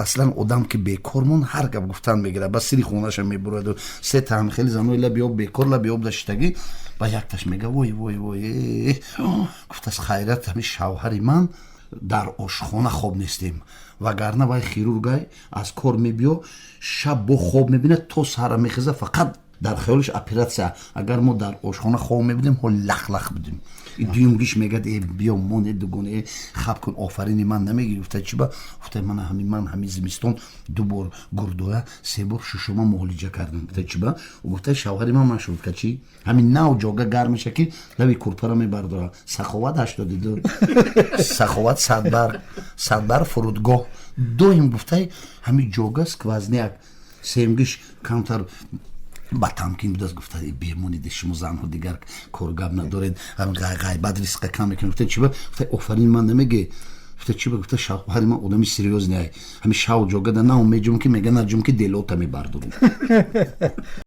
Аслан одам ки бекор мон, ҳар гап гуфтан мегирад, ба сири хонаша мебураду. Се таам хеле занои лаби об бекор, лаби об даштагӣ, ба якташ мега: «Вой, вой, вой», гуфтааст, «хайрат, ҳами шавҳари ман дар ошхона хоб нестем, вагарна вай хирургай, аз кор мебиё, шаб бо хоб мебинад, то саҳара мехеза, фақат дар хаёлиш оператсия. Агар мо дар ошхона хоб мебудем, ҳол лах-лах будем». Дуюмгиш мегӯяд: «Э, биё, моне, дугоне, хаб кун, офарини ман намегирӣ». Гуфта: «Чиба?» Гуфта: «Мана ҳами ман ҳами зимистон ду бор гурдоя, се бор шушума муолиҷа кардам». Гуфта: «Чиба?» Гуфта: «Шавҳари ман машрутка чи ҳамин нав ҷога гарм меша, ки лаби курпара мебардора, Саховат 82, Саховат, Садбар, Садбар, фурудгоҳ, доим, гуфтай, ҳами ҷога сквозняк». Семгиш камтар ба тамкин будааст, гуфта: «Бемониде, шумо занҳо дигар коргап надоред, ғайбат рисқа кам мекунед». Гуфта: «Чиба?» Гуфта: «Офарин ман намеге». Гуфта: «Чиба?» Гуфта: «Шавҳари ман одами серьёзный, ҳами шав ҷогада нав меҷум, ки мега наҷум, ки делота мебардорум».